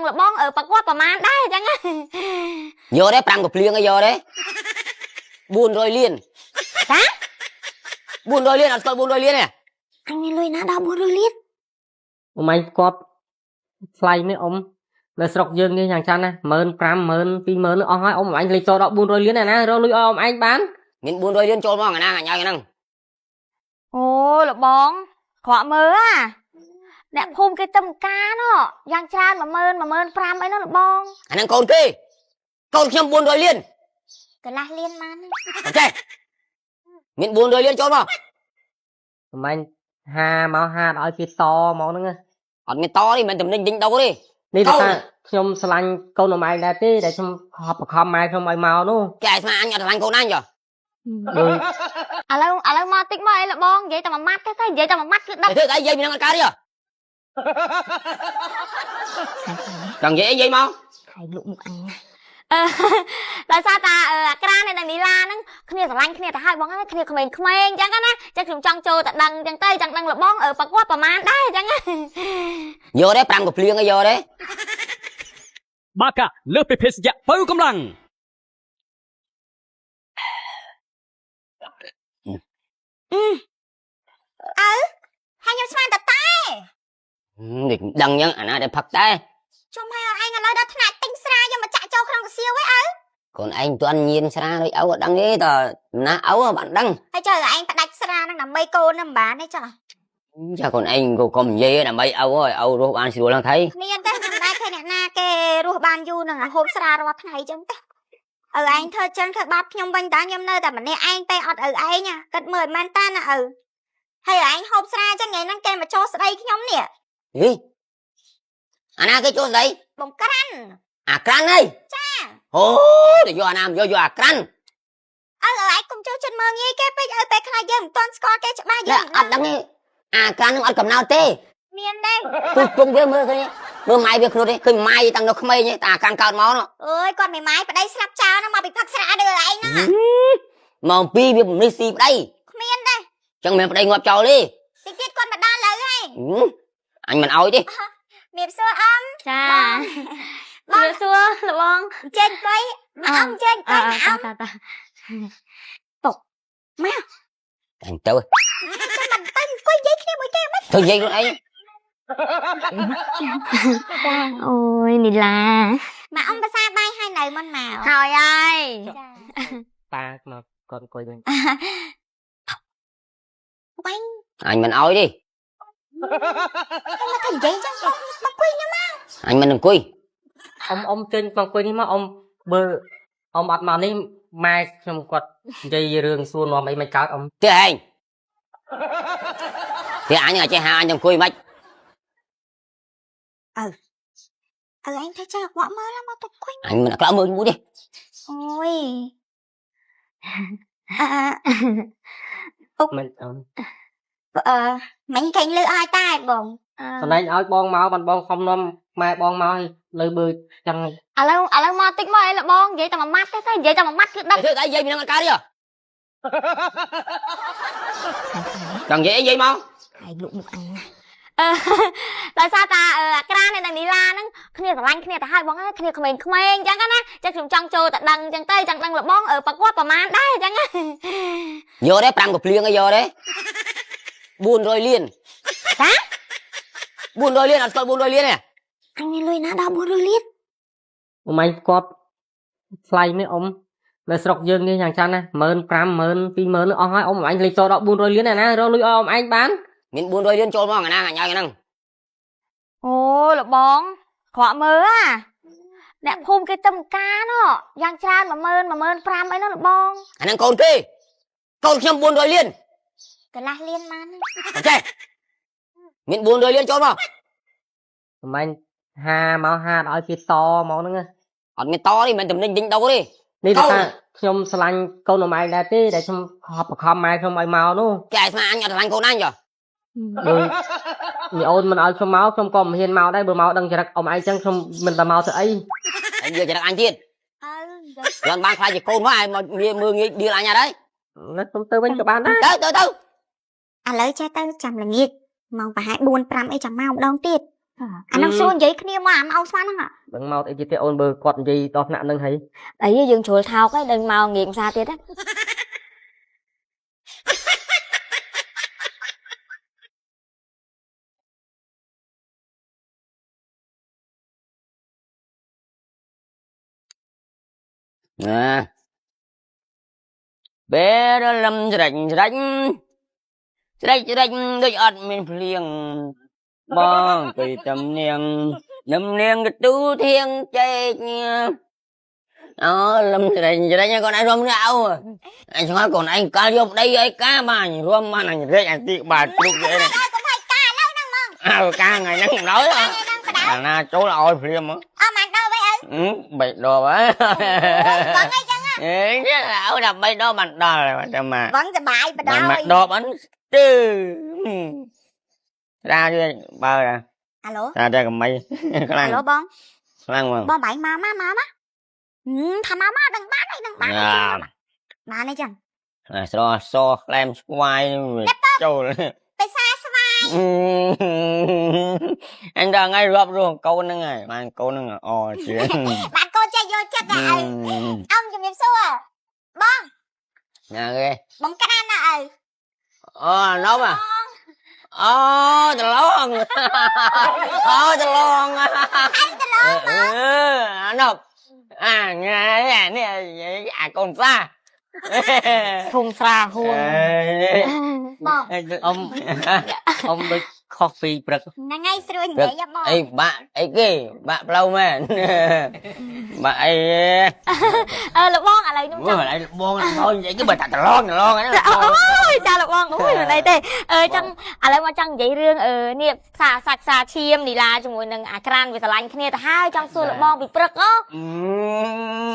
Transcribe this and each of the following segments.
ដឹងលបងប្រកួតប្រមាណដែរអញ្ចឹងណា យកទេ5កភ្លៀងអីយកទេ400លាន តា 400លានអត់ស្គាល់400លានទេ អញមានលុយណាដល់400លាន អ៊ំឯងគាត់ថ្លៃនេះអ៊ំនៅស្រុកយើងនេះយ៉ាងច្រើនណាស់15000 20000អស់ហើយអ៊ំឯងលេខចូលដល់400លានណារកលុយឲ្យអ៊ំឯងបាន មាន400លានចូលមកអាណាអញឲ្យហ្នឹង អូលបងក្រក់មើលអាអ្នកភូមិគេទៅការណោះយ៉ាងច្រើន10000 15000អីនោះលបង អាហ្នឹងកូនគេកូនខ្ញុំ400លានក ន្លះលានបាន អូខេមាន400លានចូលមក អ៊ំឯងហាមកហាឲ្យគេតមកហ្នឹង អត់មានតទេមិនតំណែងទិញដូរទេ នេះថាខ្ញុំស្រឡាញ់កូនអ៊ំឯងដែរទេដែលខ្ញុំហប់បខំម៉ែខ្ញុំឲ្យមកនោះ គេឲ្យស្មានអញអត់ស្រឡាញ់កូនអញចុះ ដូច ឥឡូវឥឡូវមកតិចមកអីលបងនិយាយតែមួយម៉ាត់ទេទៅនិយាយតែមួយម៉ាត់គឺដឹង តែធ្វើអីនិយាយពីហ្នឹងអត់កើតទេចង់និយាយអីនិយាយមក ខៃលក់មុខអញណាអឺដោយសារតាអាក្រាននៅនីឡាហ្នឹងគ្នាស្រឡាញ់គ្នាទៅហើយបងហ្នឹងគ្នាក្មេងៗអញ្ចឹងណាចឹងខ្ញុំចង់ចូលតែដឹងអញ្ចឹងទៅចង់ដឹងលបងប្រកួតប្រមាណដែរអញ្ចឹងណា យកទេ5កភ្លៀងអីយកទេ បាកាលើសពីភេសជ្ជៈបើកម្លាំង ហើយខ្ញុំស្មានតែតែ នេះដឹងអញ្ចឹងអាណាដែលផឹកតែ ជុំឲ្យឯងឥឡូវដល់ថ្នាក់ទិញស្រាយកមកចាក់ចូលក្នុងកាសៀវឯង កូនឯងមិនទាន់ញៀនស្រាដូចឪអត់ដឹងទេតណាឪបានដឹង ហើយចុះឯងផ្ដាច់ស្រាហ្នឹងដើម្បីកូនហ្នឹងមិនបានទេចុះ ចាកូនឯងក៏កុំនិយាយដើម្បីឪឲ្យឪរស់បានស្រួលហ្នឹងថៃ គ្មានទេខ្ញុំដែរឃើញអ្នកណាគេរស់បានយូរនឹងហូបស្រារាល់ថ្ងៃចឹងទេឪឯងធ្វើចឹងធ្វើបាបខ្ញុំវិញតាខ្ញុំនៅតែម្នាក់ឯងទេអត់ឪឯងគិតមើលមិនមែនតាណាឪហើយឯងហូបស្រាចឹងថ្ងៃហ្នឹងគេមកចូលស្ដីខ្ញុំនេះ ហីអាណាគេចូលស្ដី បងក្រាន់ អាក្រាន់ហីចាអូទៅយកអាណាមកយកយកអាក្រាន់ ឪឯងកុំចូលចិត្តមើលងាយគេពេកឪពេលខ្លះយើងមិនទាន់ស្គាល់គេច្បាស់ នេះ យើង អត់ដឹងទេអាក្រាន់នឹងអត់កំណោតទេ មានទេ ទូជុំវាមើលឃើញមើលម៉ាយវាខ្លួនទេឃើញម៉ាយតាំងនៅក្មេងទេតែអាក្រាន់កើតមកនោះ អើយគាត់មិនម៉ាយប្តីស្លាប់ចោលហ្នឹងមកពីផឹកស្រាដូចឯងហ្នឹង មកពីវាមិននេះស៊ីប្តី គ្មានទេ ចឹងមិនប្តីងាប់ចោលទេ តិចទៀតគាត់មកដល់លើហើយ អញមិនអោយទេ មៀបសួរអ៊ំ ចាបងសួរលបង អញ្ជើញអង្គុយមកអ៊ំអញ្ជើញអង្គុយមកអ៊ំ តាតា តែទៅ ចាំមិនទៅអង្គុយនិយាយគ្នាមួយគេ ធ្វើនិយាយខ្លួនឯង អូយនីឡា មកអ៊ំភាសាបាយហើយនៅមុនមក ហើយហើយ ចា ប៉ាមកគាត់អង្គុយវិញ បាញ់ អញមិនអោយទេ មកទៅនិយាយចឹងមកអង្គុយញ៉ាំ អញមិនអង្គុយ អ៊ំអ៊ំចេញមកអង្គុយនេះមកអ៊ំបើអ៊ំអត់មកនេះម៉ែខ្ញុំគាត់និយាយរឿងសួរនាំអីមិនកើតអ៊ំ ទេឯងទេអញអត់ចេះហាអញអង្គុយមិន ឪឯងធ្វើចាវក់មើលមកទៅអង្គុយ អញមិនអាក្រក់មើលមួយទេ អូយអឺ មិនអ៊ំ អឺមិញកេងលឺឲ្យតែបង សំណាញ់ឲ្យបងមកបានបងខំនាំម៉ែបងមកឲ្យលើបើចឹង ឥឡូវឥឡូវមកតិចមកអីលបងនិយាយតែមួយម៉ាត់ទេទៅនិយាយតែមួយម៉ាត់គឺដឹង ធ្វើអីនិយាយពីហ្នឹងអត់កើតទេចង់និយាយអីនិយាយមក ខៃលក់មុខអញណាអឺដោយសារតាអាក្រាននៅនីឡាហ្នឹងគ្នាស្រឡាញ់គ្នាទៅហើយបងហ្នឹងគ្នាក្មេងៗអញ្ចឹងណាចឹងខ្ញុំចង់ចូលតែដឹងអញ្ចឹងទៅចង់ដឹងលបងប្រកួតប្រមាណដែរអញ្ចឹងណា យកទេ5កភ្លៀងអីយកទេ400លាន តា 400លានអត់ស្គាល់400លានទេ អញមានលុយណាដល់400លាន អ៊ំឯងគាត់ថ្លៃនេះអ៊ំនៅស្រុកយើងនេះយ៉ាងច្រើនណាស់15000 20000អស់ហើយអ៊ំឯងលេខចូលដល់400លានណារកលុយឲ្យអ៊ំឯងបាន មាន400លានចូលមកអាណាអញឲ្យហ្នឹង អូលបងក្រក់មើលអាអ្នកភូមិគេទៅការណោះយ៉ាងច្រើន10000 15000អីនោះលបង អាហ្នឹងកូនគេកូនខ្ញុំ400លានក ន្លះលានបាន អូខេមាន400លានចូលមក អ៊ំឯងហាមកហាឲ្យគេតមកហ្នឹង អត់មានតទេមិនតំណែងទិញដូរទេ នេះថាខ្ញុំស្រឡាញ់កូនអ៊ំឯងដែរទេដែលខ្ញុំហប់បខំម៉ែខ្ញុំឲ្យមកនោះ គេឲ្យស្មានអញអត់ស្រឡាញ់កូនអញចុះ បើមីអូនមិនឲ្យខ្ញុំមកខ្ញុំក៏មិនហ៊ានមកដែរបើមកដឹងចរិតអ៊ំឯងចឹងខ្ញុំមិនតែមកធ្វើអី អញយកចរិតអញទៀត អើ ឡើងបានខ្លាចជាកូនមកឲ្យមកមើលងាយឌៀលអញអត់ហើយ ណាខ្ញុំទៅវិញក៏បានដែរ ទៅទៅទៅ ឥឡូវចេះទៅចាំល្ងាចម៉ោងប្រហែល4 5អីចាំមកម្ដងទៀត អាហ្នឹងស្រួលនិយាយគ្នាមកអាម៉ោស្មានហ្នឹង ដឹងមកអីទៀតទេអូនបើគាត់និយាយដល់ថ្នាក់ហ្នឹងហើយ អីយើងជ្រុលថោកហើយដឹងមកងាកភាសាទៀតណា ណាពេលរលឹមច្រាច់ច្រាច់ច្រាច់ច្រាច់ដូចអត់មានភ្លៀងបងពីតំនាងតំនាងកទូធៀងចែកអូលឹមច្រាច់ច្រាច់កូនឯងរួមនេះអោអញឆ្ងល់កូនឯងកាលយកប្តីឲ្យកាបានរួមបានអញរែកអញទីបាទជ្រុកគេ ហើយកុំឲ្យការឡើយហ្នឹងហ្មង អើកាថ្ងៃហ្នឹងមិនដល់ ហ្នឹងបដៅ អាណាចូលឲ្យភ្លាម អត់បានដល់វិញឪ បីដបហ៎ បងអីចឹង អេអោដល់បីដបបានដល់ចាំមក បងសបាយបដ បានមក យ ដបអត់ស្ទើរាយបើ អាឡូ តាតែកំៃខ្លាំង អាឡូបង ខ្លាំងមក បងបាញ់មកមកមកមកថាមកមកដឹងបានហើយដឹងបានបានហើយចឹង ស្រសក្លែមស្វាយចូល ពិសាស្វាយ អញដល់ថ្ងៃរាប់រស់កូនហ្នឹងហើយបានកូនហ្នឹងអជាង បានកូនចេះយកចិត្តណាឪអ៊ំជំរាបសួរបង ណាគេ បងក្រានណាឪ អូណូមអូត្រឡងអូត្រឡងអញត្រឡងអឺអាណូអាថ្ងៃនេះអាកូនសា ធុងស្រាហួង បង អ៊ំអ៊ំដូចខុសពីព្រឹក ហ្នឹងហើយស្រួលនិយាយបង អីបាក់អីគេបាក់ផ្លូវមែនបាក់អី អឺលោកបងឥឡូវខ្ញុំចង់ មើលឯងបងបងនិយាយគេបើថាត្រឡងត្រឡងហ្នឹង អូយចាលោកបងអូយមិនអីទេអឺចង់ឥឡូវមកចង់និយាយរឿងអឺនេះសាសាច់សាឈាមនីឡាជាមួយនឹងអាក្រានវាស្រឡាញ់គ្នាទៅហើយចង់សួរលោកបងពីព្រឹកអូ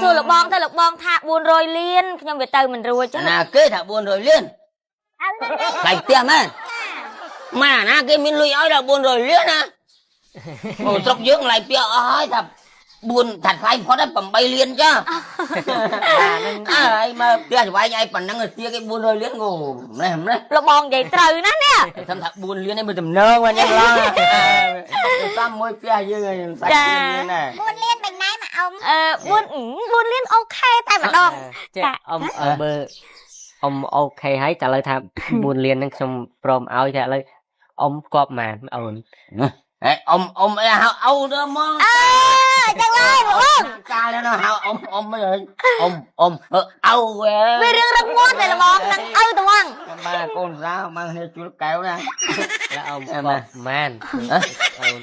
សួរលោកបងទៅលោកបងថា400លានខ្ញុំវាទៅមិនរួចចឹង ណាគេថា400លានថ្លៃផ្ទះមែនម៉ាណាគេមានលុយឲ្យដល់400លានណាអូស្រុកយើងថ្លៃផ្ទះអស់ហើយថា4ថាថ្លៃផុតហើយ8លានចាអើហើយមកផ្ទះស្វែងឲ្យប៉ុណ្ណឹងស្ទាគេ400លានងូម្លេះម្លេះ លោកបងនិយាយត្រូវណាស់នេះ ខ្ញុំថា4លាននេះមើលតំណងមកញ៉ាំឡើយតាមមួយផ្ទះយើងហើយសាច់លានដែរ 4លានមិនណែមកអ៊ំ អឺ4 4លាន OK តែម្ដង ចេះអ៊ំបើអ៊ំ OK ហើយតែឥឡូវថា4លានហ្នឹងខ្ញុំព្រមឲ្យតែឥឡូវអ៊ំគប់ម៉ានអូន ហេអ៊ំអ៊ំអីហៅអូទៅហ្មង អឺចឹងឡើយបង កាលនោះហៅអ៊ំអ៊ំអីអ៊ំអ៊ំអៅ វារឿងរឹងមាំតែល្មងនឹងឪត្មង បាទកូនសាមកគ្នាជួលកែវណា แล้วអ៊ំគប់ម៉ានអូន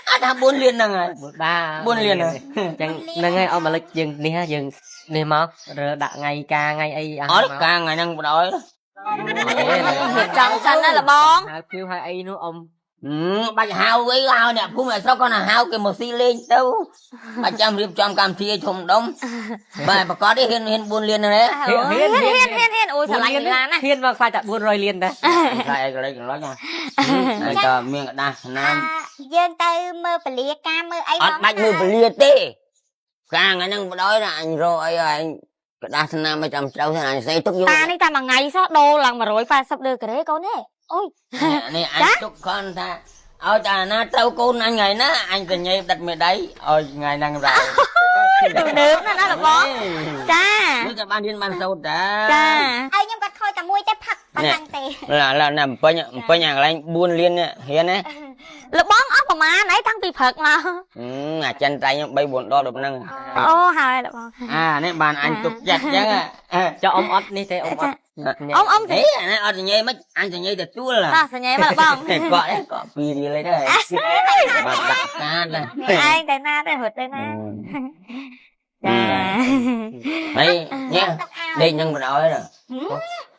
អត់ថា4លានហ្នឹងហើយ បាទ 4លានហ្នឹង ចឹងហ្នឹងហើយអ៊ំឥឡូវយើងនេះយើងនេះមករើដាក់ថ្ងៃការថ្ងៃអី អត់កាថ្ងៃហ្នឹងបដ ாய் ចង់សិនណាលបង ហៅភៀវហៅអីនោះអ៊ំ បាច់ហៅអីហៅអ្នកភូមិអ្នកស្រុកគាត់ណាហៅគេមកស៊ីលេងទៅបាច់ចាំរៀបចំកម្មវិធីឲ្យធំដុំបាទប្រកាសនេះហ៊ានហ៊ាន4លានហ្នឹង ហ៊ានហ៊ានហ៊ានហ៊ានអូយស្រឡាញ់ឡានណា ហ៊ានមកខ្លាចតែ400លានដែរ ខ្លាចអីកន្លែងកន្លែងណាហើយក៏មានกระดาษស្នាម យើងទៅមើលពលាការមើលអី អត់បាច់មើលពលាទេកាថ្ងៃហ្នឹងបដ ாய் ណាអញរកអីអញกระดาษស្នាមឲ្យចាំត្រូវអញស្អីទុកយក តានេះតែមួយថ្ងៃសោះដូរឡើង180ដឺក្រេកូនទេអូយ នេះអញទុកខនថាឲ្យតាណាត្រូវកូនអញថ្ងៃណាអញកញ៉ៃដិតមេដៃឲ្យថ្ងៃហ្នឹងដែរ ទំនើបណាស់ណាលបងចា នេះក៏បានរៀនបានសូត្រដែរ ចា ឲ្យខ្ញុំគាត់ខូចតែមួយទេផឹកប៉ុណ្ណឹងទេ ឡាឡាណាពេញពេញអាកន្លែង4លាននេះហ៊ានណា លបងអស់ប្រមាណអីតាំងពីព្រឹកមក អាចិនត្រៃខ្ញុំ3 4ដបដល់ហ្នឹង អូហើយលបង អានេះបានអញទុកចិត្តចឹង ចុះអ៊ំអត់នេះទេអ៊ំអត់ អ៊ំអ៊ំ ហេអានេះអត់សញ្ញេមិនអញសញ្ញេទទួល តោះសញ្ញាមកលបង កក់កក់2រៀលអីដែរបានដាក់កាតណា ឯងតែណាទេរត់ទៅណាចា ហើយញ៉ាដេកនឹងបណ្ដោយ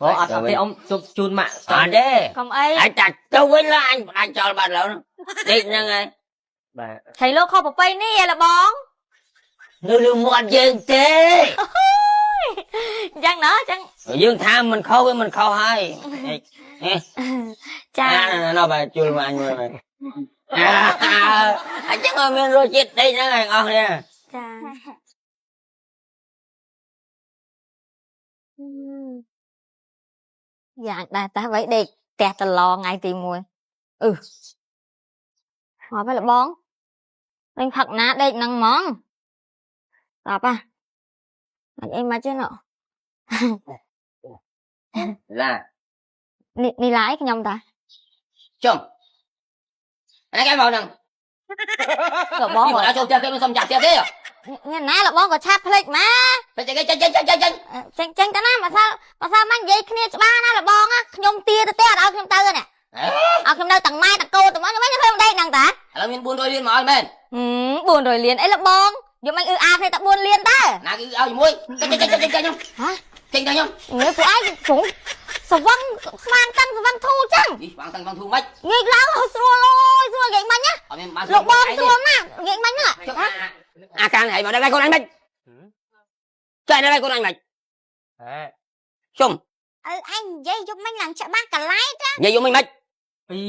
អូអត់ទេអ៊ំជប់ជូនម៉ាក់ អត់ទេ កុំអី អញចាច់ទៅវិញឡើយអញផ្ដាច់ចោលបាត់ឡើយដេកហ្នឹងហើយ បាទ ហើយលោកខុសប្រពៃនេះឯលបង នៅលើមាត់យើងទេ អញ្ចឹងណោះអញ្ចឹង យើងថាមិនខុសវាមិនខុសហើយ ចា ណោះបាទជួលមកអញមើលអញ្ចឹងអត់មានរសជាតិដេកហ្នឹងឯងអស់គ្នា ចាយ៉ាងដែរតាໄວដេកផ្ទះតឡងថ្ងៃទី1អឺ ងាប់ហើយលបងលេងផឹកណាដេកហ្នឹងហ្មងស្រាប់ហ่ะមិនអីមកទេណ៎ ឡា នេះនេះឡាយខ្ញុំតា ចុំអានេះគេមកហ្នឹង លបង មកដល់ចូលផ្ទះគេមិនសុំចាក់ផ្ទះទេ ញ៉ាណាលបងក៏ឆាប់ភ្លេចមក ចេញចេញចេញចេញចេញចេញ ចេញចេញទៅណាមកសល់មកសល់មកនិយាយគ្នាច្បាស់ណាលបងណាខ្ញុំទាទៅទេអត់ឲ្យខ្ញុំទៅទេនេះឲ្យខ្ញុំនៅទាំងម៉ែទាំងកូនទាំងមកខ្ញុំខ្ញុំដេកហ្នឹងតា ឥឡូវមាន400លានមកឲ្យមែន 400លានអីលបងយកមិនអឺអាគ្នាតែ4លានតើ ណាគេឲ្យជាមួយចេញចេញចេញចេញខ្ញុំចេញទៅខ្ញុំ នេះពួកឯងជ្រុងសវឹងស្វាងតឹងសវឹងធូចឹង នេះស្វាងតឹងស្វាងធូមិន ងាកឡើងស្រួលអូយស្រួលនិយាយមិញណា អត់មានបាន លោកបងស្រួលណាស់និយាយមិញណា អាកានហើយមកដល់កូនអញមិនចែកដល់កូនអញមិន ហេ ជុំ ឪឯងនិយាយយប់មិញឡើងច្បាស់កន្លែង និយាយយំមិនមិន ពី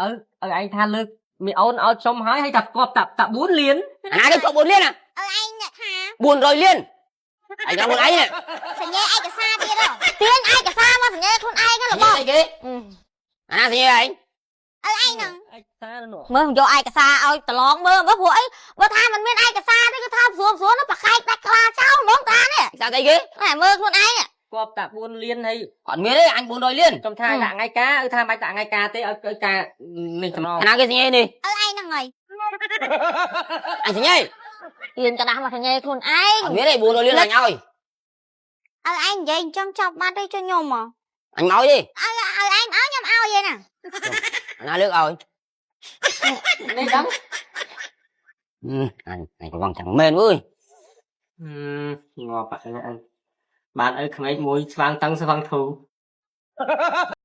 ឪឪឯងថាលើកមីអូនឲ្យខ្ញុំហើយហើយតែគប់តាតា4លាន អាណាគេជប់4លានណា ឪឯងអ្នកថា 400លានឯងដល់ខ្លួនឯងនេះ សញ្ញាឯកសារទៀតហ៎ ទាញឯកសារមកសញ្ញាខ្លួនឯងហ្នឹងលបង អីគេអាណាសញ្ញាឯង ឪឯងហ្នឹង ឯកសារនោះ មើលយកឯកសារឲ្យប្រឡងមើលមើលព្រោះអីបើថាมันមានឯកសារទេគឺថាស្រួលស្រួលនោះប្រកែកដាច់ខ្លាចោលហ្មងតានេះ សារស្អីគេ ណែមើលខ្លួនឯង គប់តា4លានហើយ អត់មានទេអញ400លាន ខ្ញុំថាដាក់ថ្ងៃការឪថាមិនបាច់ដាក់ថ្ងៃការទេឲ្យឲ្យការនេះចំណង អាណាគេសញ្ញានេះ ឪឯងហ្នឹងហើយ អញសញ្ញា ទាញกระดาษមកសញ្ញាខ្លួនឯង អត់មានទេ400លានអញឲ្យ ឪឯងនិយាយអញ្ចឹងចប់បាត់ទេចុះខ្ញុំហ៎ អញមកទេ ឪឯងឲ្យខ្ញុំឲ្យឯណា អាណាលើកឲ្យ នេះដឹង អញអញកំងចាំមែនអើយ ងាប់អញបានឪក្មេកមួយស្វាងតឹងស្វាងធូ